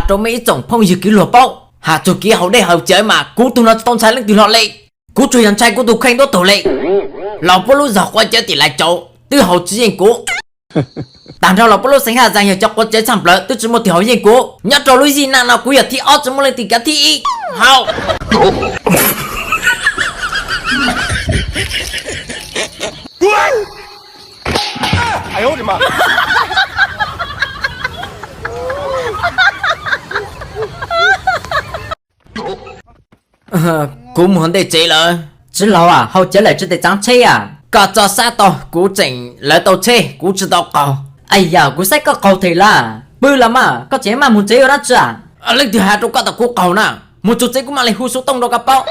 Rau mej ib tsoom phooj ywg kev luag paub, has txug kev haus dej haus cawv mas kuv tug no tsis tau ntshai leej twg hlo le. Kuv tsuas yog ntshai kuv tug kheej duab tug le. Los puab lub zog quav cawv tim lais tsawv twb haus tsis yeej kuv. Tag nrho los puab lub xeev Haj Zaas yog cov quav cawv tshaj plawv twb tsis muaj twg haus yeej kuv. Nyob rau lub zij naj no kuv yog thib ob tsis muaj leej twg kav thib ib. Haus. Kuv mus ntej tsev lawm. Tsis laug, haus cawv lawm tsis tau txav tsheb a? Koj tso sab tau, kuv tseem lawv tau tsheb kuv tsis tau qaug. Ai yam, kuv saib koj qaug them lawm. Pw los mas, koj tseem maj mus tsev ua dab tsi a? Leej twg has rau koj tas kuv qaug na? Mus txug tsev kuv mam li hu xov tooj rau koj paub.